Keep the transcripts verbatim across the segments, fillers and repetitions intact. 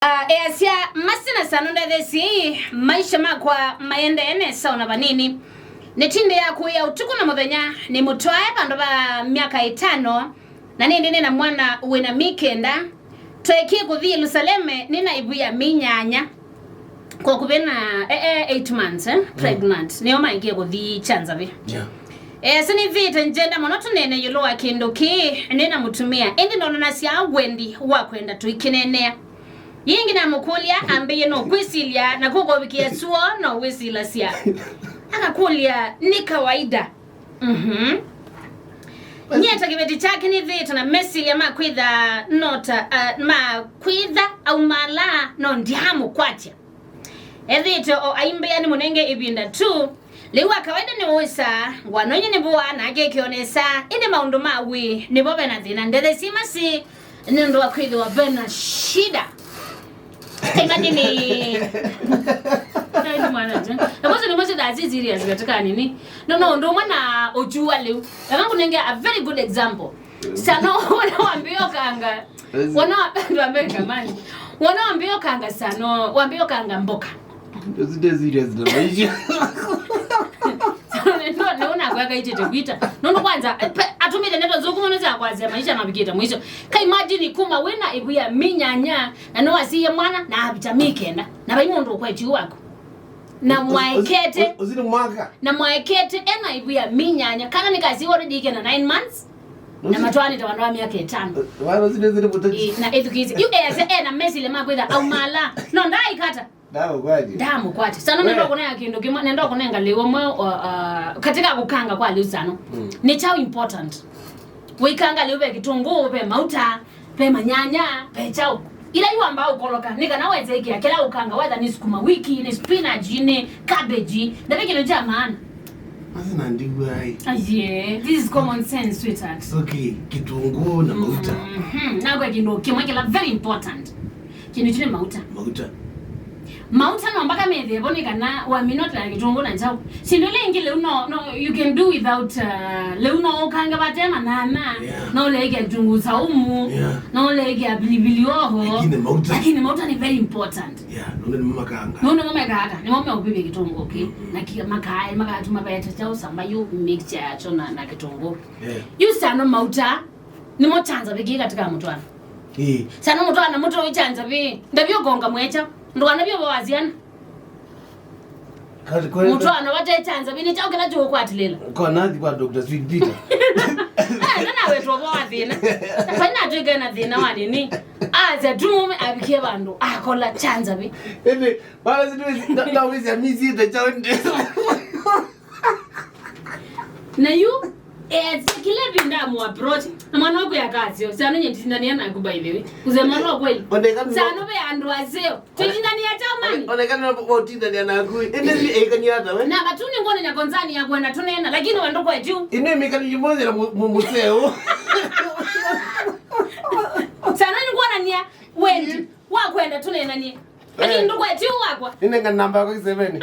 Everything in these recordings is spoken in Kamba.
Ah, easya, masi na Sano ndethesyei maisha makwa maendee nesa ona vanini. Nĩtindĩaa kũĩa ũtukũ na mũthenya, nĩmũtwae vandũ va myaka ĩtano, na nĩndĩ nĩ na mwana wĩ na mi kenda. Tweekie kũthi Yelusaleme nĩ na ĩvu ya mi nyanya. Kwa kũvĩ na, eh, eh, eight months, eh, pregnant. Nĩo maekie kũthi kya nzavĩ. Yeah. Eh, sĩ nĩvĩte njenda mũno tũneene ĩũlũ wa kĩndũ kĩĩ, nĩ na mũtumĩa. Ĩndĩ ndonanasya wendi wa kwenda tũikĩneenea. Yĩngĩ namũkũlya, ambĩie no kwĩsilya, na kũkũvikĩa suo no wĩsilasya. Akakũlya, nĩ kawaida. Mhm. Nyie ta kĩveti kyake nĩthĩĩtwe na mesilya ma kwĩtha no ta, ah, ma kwĩtha aumaalaa no ndyaamũkwatya. Ethĩĩtwe o aimbĩa nĩmũnenge ĩvinda tu. Lĩu wa kawaida nĩwũĩsaa, ngwano inye nĩvũaa na akekĩonesa, ĩndĩ maũndũ ma wĩĩ nĩvo ve na thĩna. Ndethesyei masi nĩ ũndũ wa kwĩthĩwa ve na shida. Imagine. Ndio mwana je. Na kwanza ni mwanzo that's serious katika nini? No, no, ndo mwana ujua leo. Kama kunenge a very good example. Sano, wana wambio kanga. Wana wambio kanga mani. Wana wambio kanga Sano, wambio kanga mboka. Ndio zile serious na maisha. Nĩwona kwaka itete kwita. Nũndũ kwanza, eh, pe- atumĩte ndeto nzũku mũno sya kwasya maisha mavikĩte mũisyo. Ka imagine kuma wĩna ĩvu ya mi nyanya, na nĩwasiie mwana, na avita mi kenda. Na vai mũndũ ũkwetyu waku. Na mwaekete, ũsini mwaka. Na mwaekete ena ĩvu ya mi nyanya. Kana nĩ kasi already kena nine months. Na matwanĩte vandũ wa myaka ĩtano. Wana zile zile mutaki. Ĩ, na ethukĩĩsye. Yu easya ena mesile makwĩtha aumaalaa. No, ndaikata. Ndaũkwatya. Ndamũkwatya. Sana nenda kũnenga kĩndũ kĩmwe, nenda kũnenga lĩu ũmwe, uh, uh, katika kũkanga kwa lĩu Sano. Mm. Nĩ kyaũ important? Wĩkanga lĩu ve kĩtũngũũ, ve mauta, ve manyanya, ve kyaũ. Ila yu wamba ũkoloka, nĩ kana weze ĩkĩa kĩla ũkanga, whether nĩ sukuma wiki, nĩ spinach, nĩ cabbage, na ve kĩndũ kya maana. Masi na ndiw'ai. Aye, this is common sense, sweetheart. Okay, kĩtũngũũ na mauta. Mhm. Na kwa kĩndũ kĩmwe kĩla very important. Kĩndũ kĩu nĩ mauta. Mauta. Mauta no mpaka methĩe vo nĩ kana wamina ũtela kĩtũngũũ na njaũ. Syĩndũ ila ingĩ lĩu no, no, you can do without, uh, lĩu no ũkange vate manana, yeah, no ũleĩkĩa kĩtũngũũ saumu, yeah, no ũleĩkĩa pilipili hoho. Lakini mauta. Lakini mauta nĩ very important. Yeah, nũndũ nĩmo makanga. Nũndũ nĩmo mekanga, nĩmo meũvĩvya kĩtũngũũ kĩ. Mm-hmm. Na ki-, makae, makatuma vete kyaũ samba yu mixture yakyo na, na kĩtũngũũ. Yeah. Yu Sano mauta, nĩmo chanza vikii katika mũtwana. Ĩĩ. Sana mũtwana mũtoi chanza vi. Ndavyo konga mwecha. Ndwana vyo waziana. Kati kwenda. Mũtwana vate chanza vi nĩ kyaũ kĩla kĩũkwatilĩla. Kwa nathi kwa Doctor Sweet Peter. Ah, nana wetu obo wa thĩna. Kwa nini atwike na thĩna wa nini? Aza tu mume abikie vandu akola chanza vi. Ende, bala zitu na wezi amisi ita chao ndio. Na yu, eh, kila vinda mu approach. Na mwana waku ya kasio. Sana nye tindania naku, by the way. Kusema no kweli. Onekana no. Sana be andu asio. Tindania chao mani. Onekana no utindania naku. Ende ni ekania hata we. Na batuni ngona nya konzani ya kwenda tunena, lakini wendo kwa juu. Ine mikali yumoze na mu-, mu-, museo. Sana ni ngona nia wendi. Wa kwenda tunenanie. Lakini ndũkwetio wakwa. Nĩnenga namba yakwa iseveni.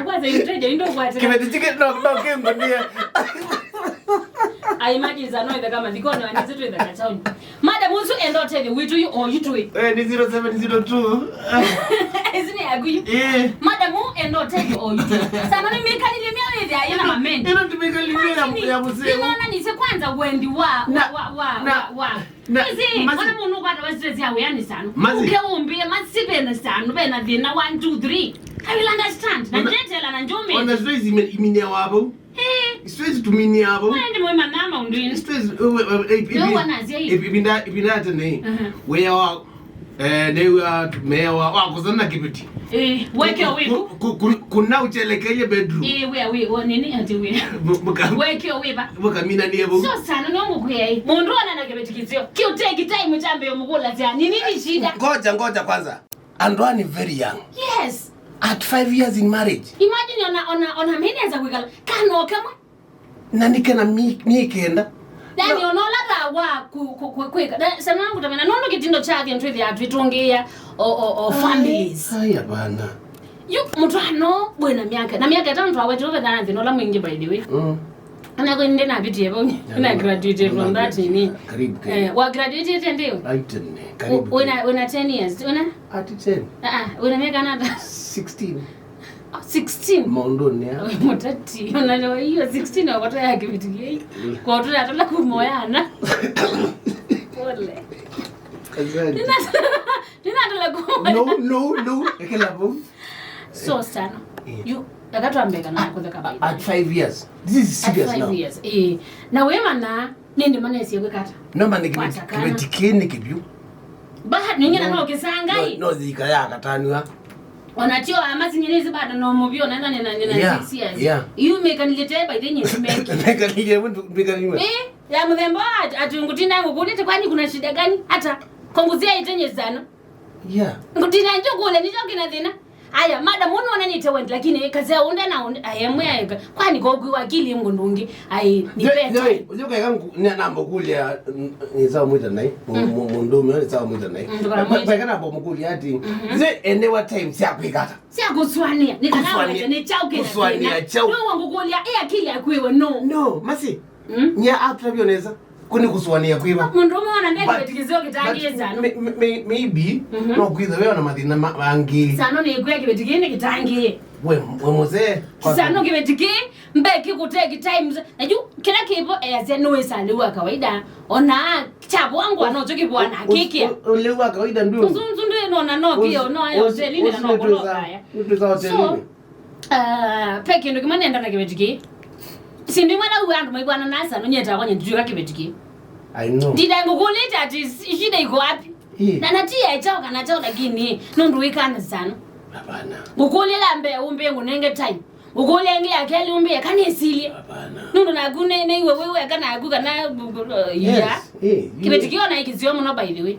Kwanza imteja, indo kwatira. Kĩveti chike no, no kĩngũnie. I imagine za no ithaka mathikoni, wanĩsĩ twĩ thaka town. Madam ũsu enda ũtethyo witũ yu o yu twĩ. Eh, ni zero seven zero two. Ĩsu nĩ yaku yu. Eh. Madam enda ũtethyo o yu twĩ. Sana nĩ mĩkalile mĩao ĩthĩa yĩna mameni. Ĩno ti mĩkalile ya, ya mũseo. Nĩnona nĩsĩ kwanza wendi wa, na, wa, wa, na, wa, wa. Na, ĩsĩ, masi-, ona mũndũ ũkwata wa stress ya wĩanĩ Sano. Masi-, ũke ũmbĩe, masi vena Sano, vena thĩna one, two, three. I will understand. Na ona, ndetela na njũmĩ. Ona stress ime-, iminia wa vau. Eh. Stress tuminia vau. Wendi mwe manama undwini. Stress, eh, we, eh, eh, ndio wanazia hii. Ipinda, ipinda tene. Aha. Wea wa, eh, ne wa, meya wa, wa kuzana kibiti. Eh, weke wivu. Ku-, ku-, ku-, kuna uchelekeje bedroom. Eh, we, we, o nini ati we. Mu-, muka-, weke wiva. Mukamina ni evu. So Sano no mukwei. Mũndũ ona na kĩveti kĩseo. Kiu take time chambe yo mugula tia. Ni nini shida? Ngoja, ngoja kwanza. And one very young. Yes. At five years in marriage. Imagine ona, ona, ona mimi naweza kwikala. Kana kamwe. Na nĩ kena mi-, myei kenda. Yani, no, ona ũla thaa wa ku-, ku-, ku-, kwĩka. Na, Sano wangu tamena, nũndũ kĩtindo kyake twĩthĩa twĩtũngĩĩa o, o, o families. Ai, hapana. Yu, mũtwaano wĩna myaka. Na myaka ĩtano twawetwe vethana thĩna ũla mwingĩ, by the way. Mm. Ona kwĩ ndĩ navitie vau. Na graduated from that ini. Karibu, karibu. Eh, wa graduated ndio? Aitene. Karibu. Wena wena ten years. Wena? Ati ten. Ah, ah, wena miaka nata? sixteen. Oh, sixteen. Maũndũnĩ ya. Mũtati. Ona leo hiyo sixteen wakatoa ya kĩvĩtu kĩĩ. Kwa watu natola kumoyana. Pole. Asante. Ninatola kumoyana. No, no, no. Ekela vau. So sana. Yeah. You akatwambeka na kutheka bai. At five years. This is serious now. At five years. Eh. Na wemana nĩndĩ manesie kwĩkata. No mane kĩveti kĩveti kĩĩ nĩ kĩvyũ. Baha ningena no kĩsangai. No thika ya katanwa. Ona tio amasinye nĩzi bado no mũvyo na nene na nene six years. Yeah. You make an little by then you make. Make an little make an little. Eh, ya mũthemba atungutina ngũkũlĩte kwani kuna shida gani hata konguzia itenye zano. Yeah. Ndinanjo kule nicho kina thina. Aya, madam, unaona ni talent lakini kazea unda na unda ayemwe ayeka. Kwani kwa kuwa akili mgundu ungi ai ni peta. Ndio kaika namba kulia ni sawa mwita nai. Mundu ume ni sawa mwita nai. Kaika namba mukulia ati ze ende wa time sia kwikata. Sia kuswania. Ni kana ni chao kile. Kuswania chao. Ndio wangu kulia e akili akwiwe no. No, masi. Mm? Nya after bioneza kuni kuswania kwiva. Mundu umwe ona ndeke kitikizio kitangiza no. Maybe no kwitha wewe na mathina mangi. Sano ni kweke kitikini kitangi. We we mzee. Sano kitikini mbeki kuteki times. Na juu kila kipo easya no isali wa kawaida. Ona chapo wangu anocho kipo ana kikia. Ule wa kawaida ndio. Uzunzu ndio no na no kio no ayo teli na no koloka. Ndio sawa teli. Ah, pe kĩndũ kĩmwe nenda na kĩveti kĩĩ. Sindu imwe nau andũ maibwana nasa no nyeta kwanya ndituka kĩveti kĩĩ. I know. Ndinangũkũlĩte ati shida iko wapi? Eh. Na natia chao kana chao lakini nundu wikana sana. Hapana. Ngũkũlĩla mbee umbe ngunenge time. Ngũkũlĩla ngi ya keli umbe kanisilie. Hapana. Nundu naku ne ne iwe wewe kana aku kana ya. Yes. Eh. Kĩveti kĩĩ ona ikizio mũno by the way.